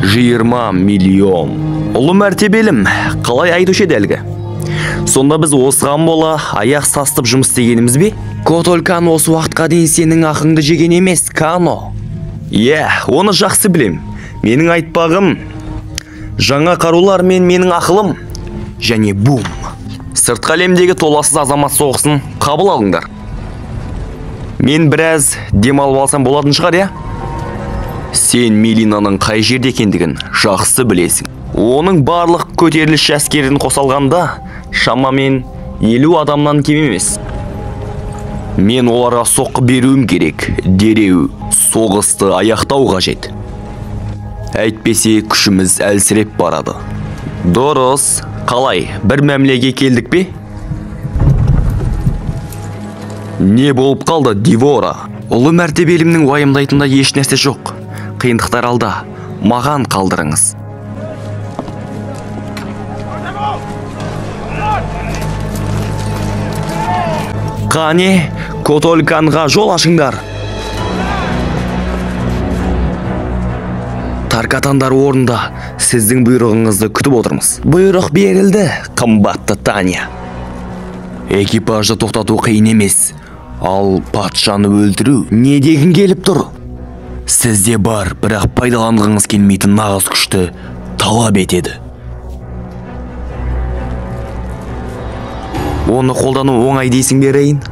20 миллион. Ұлы мәртебелім, қалай айтушы еді әлгі? Сонда біз осыған бола аяқ састып жұмыс істегеніміз бе? Котолькан осы уақытқа дейін сенің ақыңды жеген емес, Кано. Иә, оны жақсы білем. Менің айтпағым, жаңа қарулар мен менің ақылым және бум. Сыртқы әлемдегі толассыз азамат соғысын қабыл алыңдар. Мен біраз демалып алсам болатын шығар, иә? Сен Мелинаның қай жерде екендігін жақсы білесің. Оның барлық көтерілісші әскерін қоса алғанда шамамен 50 адамнан кем емес. Мен оларға соққы беруім керек. Дереу соғысты аяқтау қажет. Әйтпесе күшіміз әлсіреп барады. Дұрыс. Қалай, бір мәмілеге келдік пе? Не болып қалды, Дивора? Ұлы мәртебелімнің уайымдайтындай еш нәрсе жоқ. Қиындықтар алда. Маған қалдырыңыз. Қане, Котольканға жол ашыңдар. Таркатандар орында, сіздің бұйрығыңызды күтіп отырмыз. Бұйрық берілді, қымбатты Таня. Экипажды тоқтату қиын емес, ал патшаны өлтіру не дегің келіп тұр? Сізде бар, бірақ пайдаланғыңыз келмейтін нағыз күшті талап етеді. Оны қолдану оңай дейсің бе, Рейн?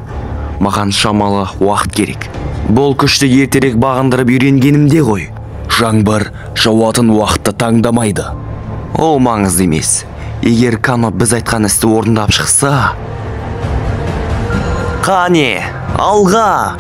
Маған шамалы уақыт керек. Бұл күшті ертерек бағындырып үйренгенімде ғой. Жаңбыр жауатын уақытты таңдамайды. Ол маңызды емес. Егер Кано біз айтқан істі орындап шықса... Қане, алға!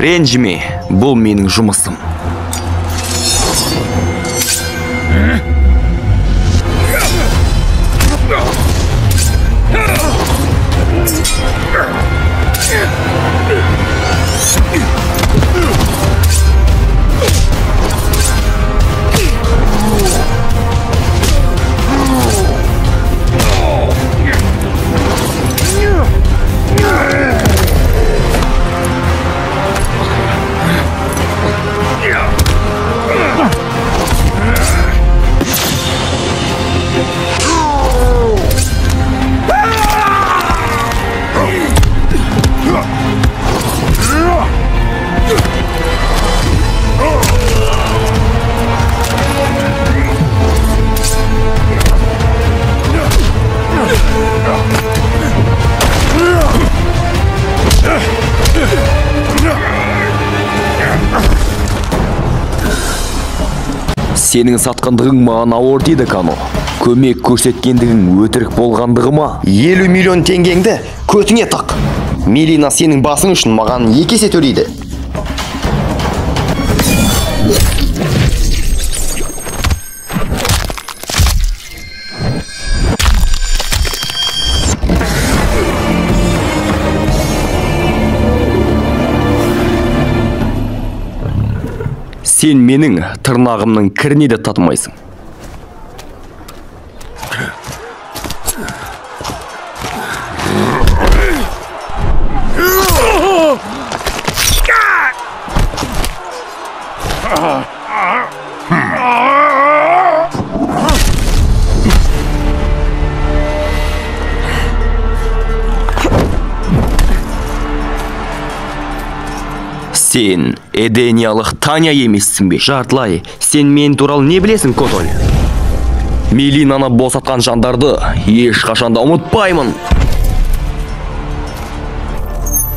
Ренжіме, бұл менің жұмысым. Сенің сатқандығың маған ауыр тиді, Кано. Көмек көрсеткендігің өтірік болғандығы ма? 50 миллион теңгеңді көтіңе тық. Мелина сенің басың үшін маған 2 есе төлейді. Сен менің тырнағымның кіріне де татымайсың. Сен Эдениялық Таня емессің бе? Жартылай, сен мен туралы не білесің, Котоль? Мелинаны босатқан жандарды ешқашан да ұмытпаймын.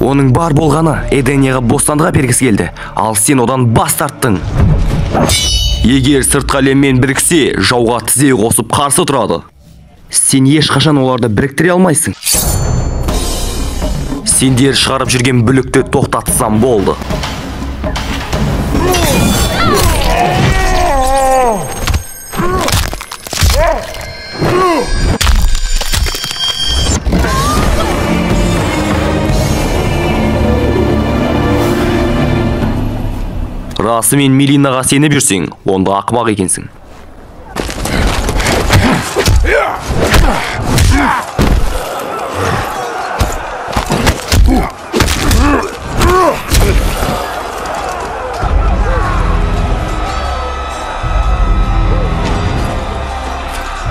Оның бар болғаны Эденияға бостандық әпергісі келді, ал сен одан бас тарттың. Егер сыртқы әлеммен біріксе, жауға тізе қосып қарсы тұрады. Сен ешқашан оларды біріктіре алмайсың. Сендер шығарып жүрген бүлікті тоқтатсам болды. Расымен Мелинаға сеніп жүрсең, онда ақымақ екенсің.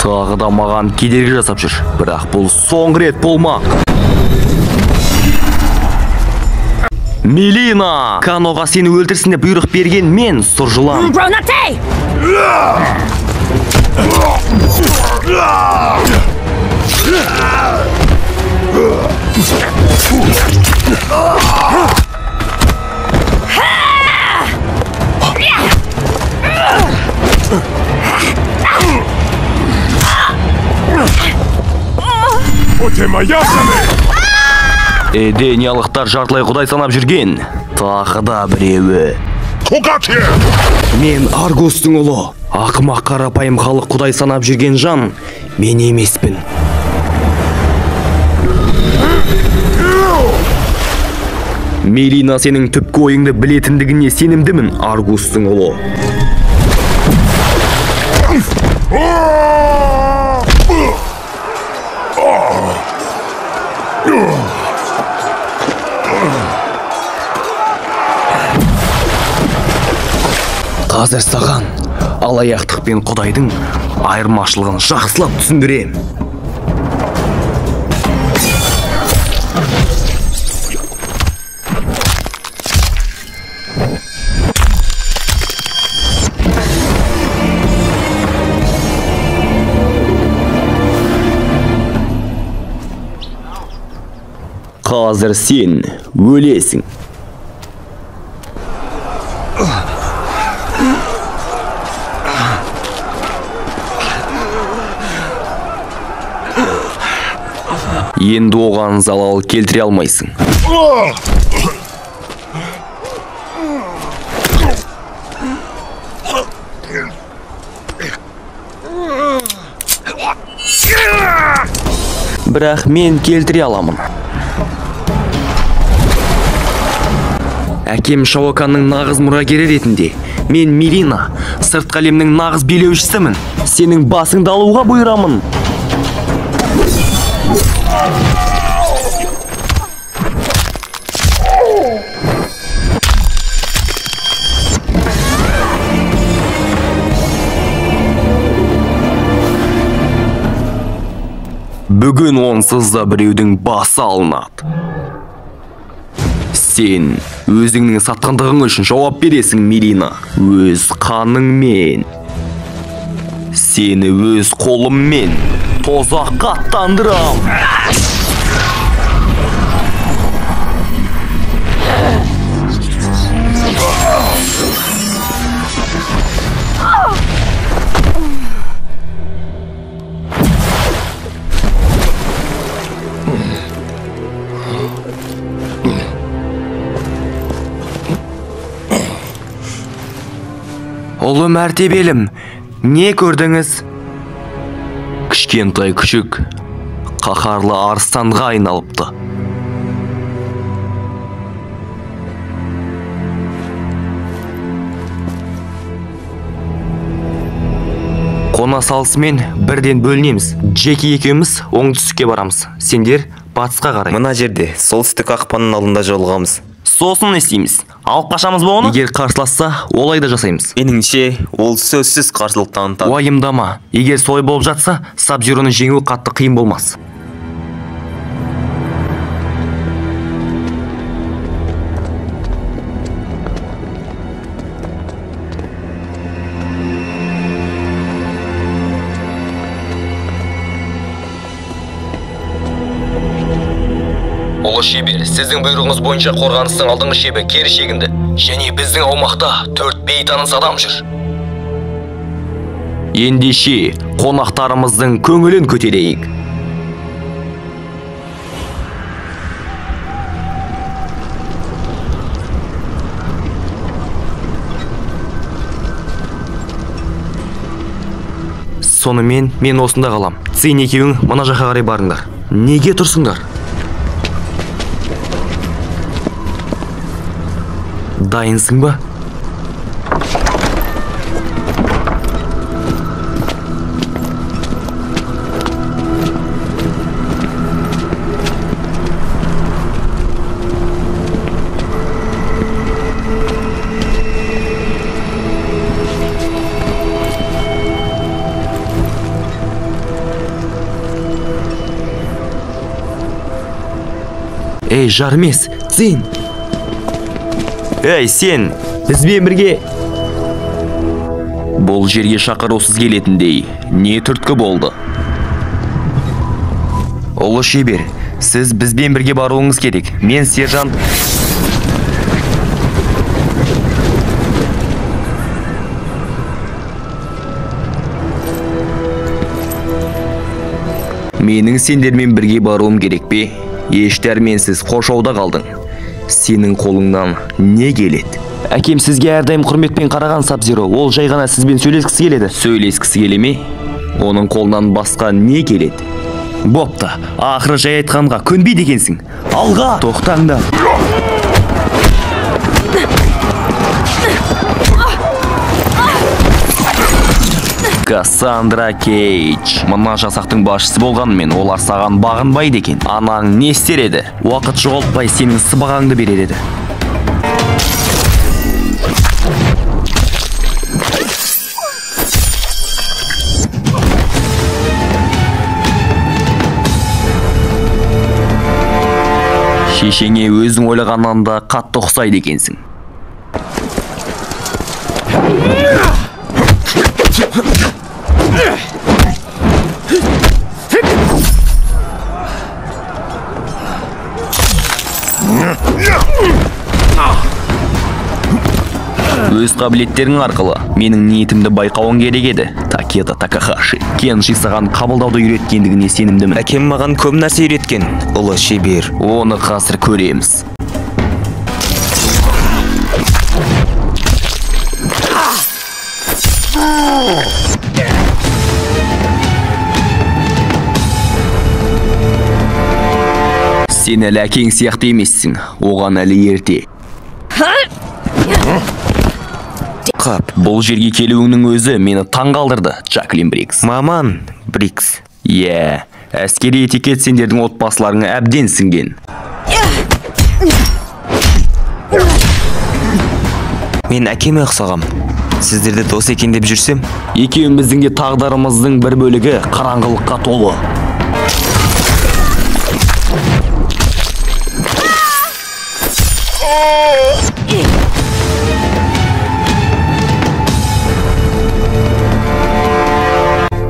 Тағы да маған кедергі жасап жүр, бірақ бұл соңғы рет болмақ. Мелина! Каноға сені өлтірсін деп бұйрық берген мен, сұр жылан. Эдениялықтар жартылай құдай санап жүрген. Тағы да біреуі. Мен Аргустың ұлы. Ақымақ қарапайым халық құдай санап жүрген жан мен емеспін. Мелина сенің түпкі ойыңды білетіндігіне сенімдімін, Аргустың ұлы. Қазір саған алаяқтық пен құдайдың айырмашылығын жақсылап түсіндірем. Қазір сен өлесің. Енді оған залал келтіре алмайсың. Бірақ мен келтіре аламын. Әкем Шауаканның нағыз мұрагері ретінде, мен Мелина, сыртқы әлемнің нағыз билеушісімін. Сенің басыңды алуға бұйырамын. Бүгін онсыз да біреудің басы алынады. Сен өзіңнің сатқандығың үшін жауап бересің, Мелина. Өз қаныңмен. Сені өз қолыммен тозаққа аттандырам. Ұлы мәртебелім, не көрдіңіз? Кішкентай күшік қаһарлы арыстанға айналыпты. Қона салысымен бірден бөлінеміз. Джеки екеуміз оңтүстікке барамыз. Сендер батысқа қарай. Мына жерде солтүстік қақпаның алдында жолығамыз. Сосын не істейміз? Алып қашамыз ба оны? Егер қарсыласса, олай да жасаймыз. Меніңше, ол сөзсіз қарсылық танытады. Уайымдама. Егер солай болып жатса, Саб-Зироны жеңу қатты қиын болмас. Ұлы шебер, сіздің бұйрығыңыз бойынша қорғаныстың алдыңғы шебі кері шегінді. Және біздің аумақта 4 бейтаныс адам жүр. Ендеше, қонақтарымыздың көңілін көтерейік. Сонымен мен осында қалам. Цин екеуің мына жаққа қарай барыңдар. Неге тұрсыңдар? Дайынсың ба? Ей, Жармес, Цин! Ей, сен, бізбен бірге. Бұл жерге шақырусыз келетіндей, не түрткі болды? Ұлы шебер, сіз бізбен бірге баруыңыз керек. Мен сержант... Менің сендермен бірге баруым керек пе? Еш дәрменсіз қоршауда қалдың. Сенің қолыңнан не келеді? Әкем сізге әрдайым құрметпен қараған, Сабзиро. Ол жай ғана сізбен сөйлескісі келеді. Сөйлескісі келе ме? Оның қолынан басқа не келеді? Бопты, ақыры жай айтқанға көнбейді екенсің. Алға! Тоқтаңдар. Кассандра Кейдж. Мына жасақтың басшысы болғанымен олар саған бағынбайды екен. Анаң не істер еді? Уақыт жоғалтпай сенің сыбағаңды берер еді. Шешеңе өзің ойлағаннан да қатты ұқсайды екенсің. Өз қабілеттерің арқылы менің ниетімді байқауың керек еді, Такеда Такахаши. Кенши саған қабылдауды үйреткендігіне сенімдімін. Әкем маған көп нәрсе үйреткен, ұлы шебер. Оны қазір көреміз. Сен әлі әкең сияқты емессің, оған әлі ерте. Қап, бұл жерге келуіңнің өзі мені таң қалдырды, Джаклин Брикс. Маман Брикс. Иә, әскери этикет сендердің отбасыларыңа әбден сіңген. Мен әкеме ұқсағам. Сіздерді дос екен деп жүрсем, екеуміздің де тағдырымыздың бір бөлігі қараңғылыққа толы.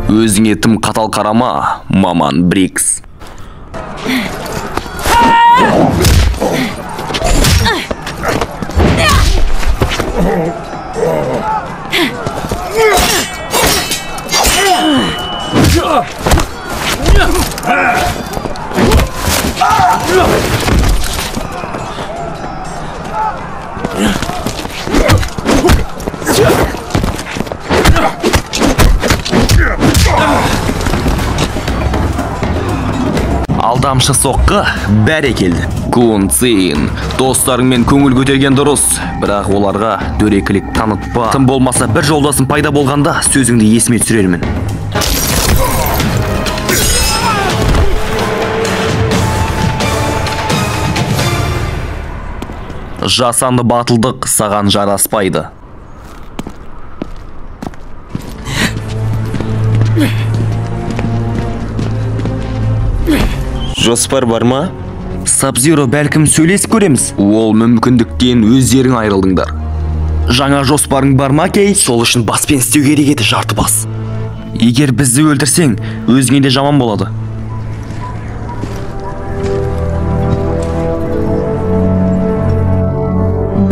Өзіңе тым қатал қарама, Маман Брикс. Алдамшы соққы бәрекелді. Кун Цин, достарыңмен көңіл көтерген дұрыс, бірақ оларға дөрекілік танытпа. Тым болмаса бір жолдасың пайда болғанда сөзіңді есіме түсірермін. Жасанды батылдық саған жараспайды. Жоспар бар ма? Сабзиро, бәлкім сөйлесіп көреміз. Ол мүмкіндіктен өздерің айырылдыңдар. Жаңа жоспарың бар ма, Кей? Сол үшін баспен істеу керек еді, жарты бас. Егер бізді өлтірсең, өзіңе де жаман болады.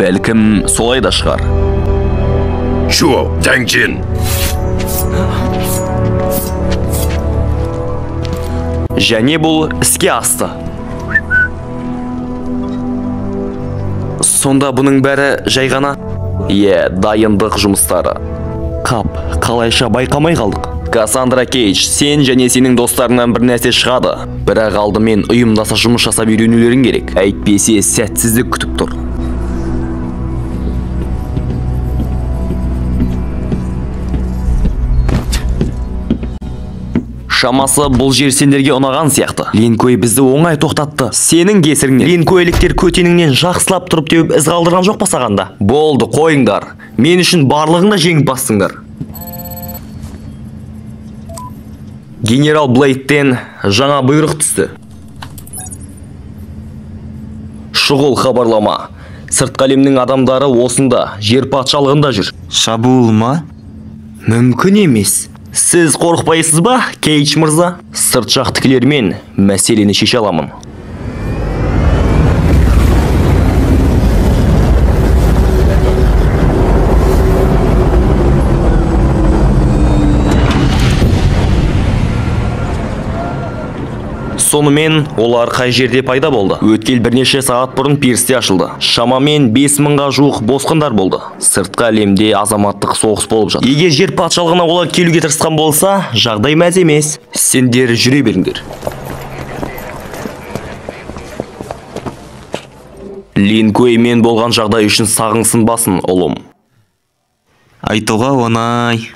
Бәлкім солай да шығар. Чуо, Даңжин. Және бұл іске асты. Сонда бұның бәрі жай ғана? Е, дайындық жұмыстары. Қап, қалайша байқамай қалдық. Кассандра Кейдж, сен және сенің достарыңнан бір нәрсе шығады. Бірақ алдымен ұйымдаса жұмыс жасап үйренулерің керек. Әйтпесе сәтсіздік күтіп тұр. Шамасы бұл жер сендерге ұнаған сияқты. Линкой бізді оңай тоқтатты. Сенің кесіріңнен. Линкойліктер көтеніңнен жақсылап тұрып теуіп із қалдырған жоқ па саған да? Болды, қойыңдар. Мен үшін барлығын да жеңіп бастыңдар. Генерал Блейдтен жаңа бұйрық түсті. Шұғыл хабарлама. Сыртқы әлемнің адамдары осында, жер патшалығында жүр. Шабуыл ма? Мүмкін емес. Сіз қорықпайсыз ба, Кейдж мырза? Сырт жақтікілермен мәселені шеше аламын. Сонымен олар қай жерде пайда болды? Өткел бірнеше сағат бұрын пирсте ашылды. Шамамен 5000-ға жуық босқындар болды. Сыртқы әлемде азаматтық соғыс болып жатыр. Егер жер патшалығына олар келуге тырысқан болса, жағдай мәз емес. Сендер жүре беріңдер. Линкоймен болған жағдай үшін сағың сынбасын, ұлым. Айтуға оңай.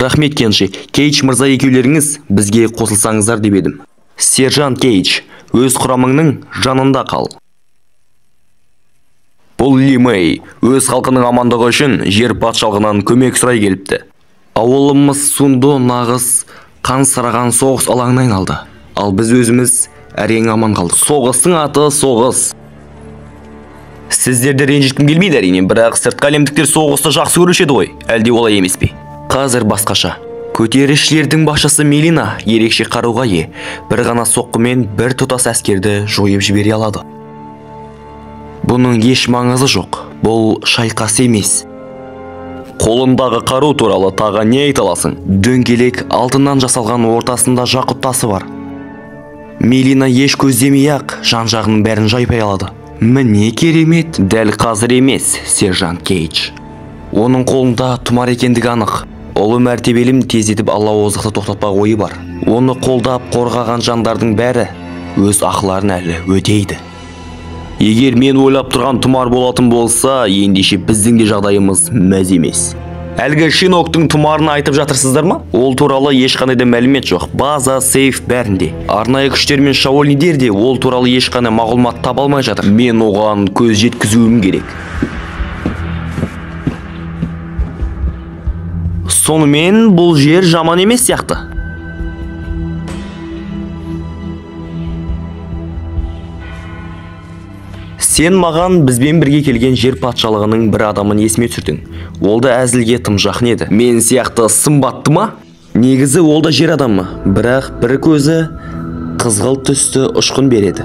Рахмет, Кенжи. Кейдж мырза, екеулеріңіз бізге қосылсаңыздар деп едім. Сержант Кейдж, өз құрамыңның жанында қал. Бұл Ли Мэй өз халқының амандығы үшін жер патшалығынан көмек сұрай келіпті. Ауылымыз Сундо нағыз қан сыраған соғыс алаңына айналды. Ал біз өзіміз әрең аман қалдық. Соғыстың аты соғыс. Сіздерді ренжіткім келмейді әрине, бірақ сыртқы әлемдіктер соғысты жақсы көруші еді ғой. Әлде олай емес пе? Қазір басқаша. Көтерілісшілердің басшысы Мелина ерекше қаруға ие. Бір ғана соққымен бір тұтас әскерді жойып жібере алады. Бұның еш маңызы жоқ. Бұл шайқас емес. Қолындағы қару туралы тағы не айта аласың? Дөңгелек алтыннан жасалған, ортасында жақұт тасы бар. Мелина еш көздемей-ақ жан-жағының бәрін жайпай алады. Міне керемет. Дәл қазір емес, сержант Кейдж. Оның қолында тұмар екендігі анық. Ұлы мәртебелім тездетіп алауыздықты тоқтатпақ ойы бар. Оны қолдап қорғаған жандардың бәрі өз ақыларын әлі өтейді. Егер мен ойлап тұрған тұмар болатын болса, ендеше біздің де жағдайымыз мәз емес. Әлгі Шиноктың тұмарын айтып жатырсыздар ма? Ол туралы ешқандай да мәлімет жоқ. База, сейф бәрінде. Арнайы күштер мен шаолиндер де ол туралы ешқандай мағлұмат таба алмай жатыр. Мен оған көз жеткізуім керек. Сонымен бұл жер жаман емес сияқты. Сен маған бізбен бірге келген жер патшалығының бір адамын есіме түсірдің. Ол да әзілге тым жақын еді. Мен сияқты сымбатты ма? Негізі ол да жер адамы, бірақ бір көзі қызғылт түсті ұшқын береді.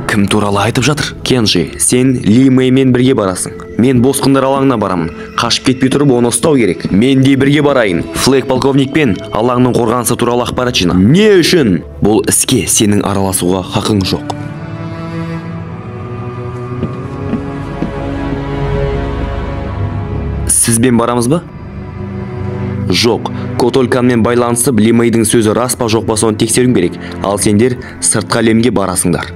Кім туралы айтып жатыр? Кенжи, сен Ли Мэймен бірге барасың. Мен босқындар алаңына барамын. Қашып кетпей тұрып оны ұстау керек. Мен де бірге барайын. Флэг полковникпен алаңның қорғанысы туралы ақпарат жина. Не үшін? Бұл іске сенің араласуға хақың жоқ. Сізбен барамыз ба? Жоқ. Котольканмен байланысып, Ли Мэйдің сөзі рас па жоқ па соны тексеруім керек. Ал сендер сыртқы әлемге барасыңдар.